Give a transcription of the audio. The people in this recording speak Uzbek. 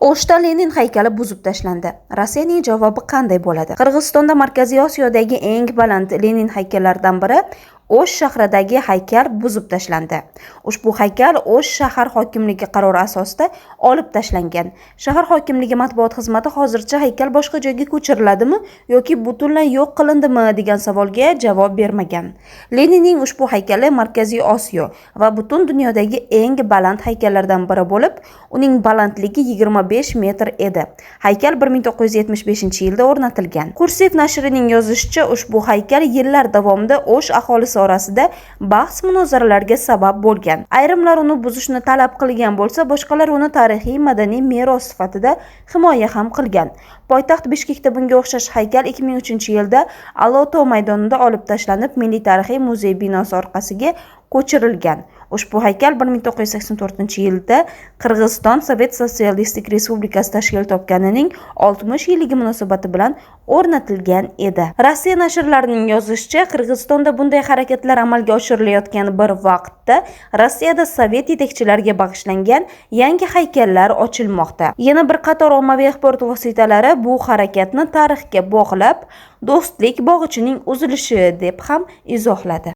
O'shda Lenin haykali buzib tashlandi. Rossiyaning javobi qanday bo'ladi? Qirg'izistonda Markaziy Osiyodagi eng baland Lenin haykallaridan biri, O'sh shahridagi haykal buzib tashlandi. Ushbu haykal O'sh shahar hokimligi qarori asosida olib tashlangan. Shahar hokimligi matbuot xizmati hozircha haykal boshqa joyga ko'chiriladimi yoki butunlay yo'q qilindimi degan savolga javob bermagan. Leninning ushbu haykali Markaziy Osiyo va butun dunyodagi eng baland haykallardan biri bo'lib, uning balandligi 25 metr edi. Haykal 1975-yilda o'rnatilgan. Kursiv nashrining yozishicha, ushbu haykal yillar davomida O'sh aholisi orasida bahs munozaralarga sabab bo'lgan. Ayrimlar uni buzishni talab qilgan bo'lsa, boshqalar uni tarixiy madaniy meros sifatida himoya ham qilgan. Poytaxt Bishkekda bunga o'xshash haykal 2003-yilda Aloto maydonida olib tashlanib, Milliy tarixiy muzey binosi orqasiga ko'chirilgan. Ushbu haykal 1984-yilda Qirg'iziston Sovet Sotsialistik Respublikasi tashkil topganining 60 yilligi munosabati bilan o'rnatilgan edi. Rossiya nashrlarining yozishicha, Qirg'izistonda bunday harakatlar amalga oshirilayotgan bir vaqtda Rossiyada sovet yetakchilariga bag'ishlangan yangi haykallar ochilmoqda. Yana bir qator ommaviy axborot vositalari bu harakatni tarixga bog'lab, do'stlik bog'ichining uzilishi deb ham izohladi.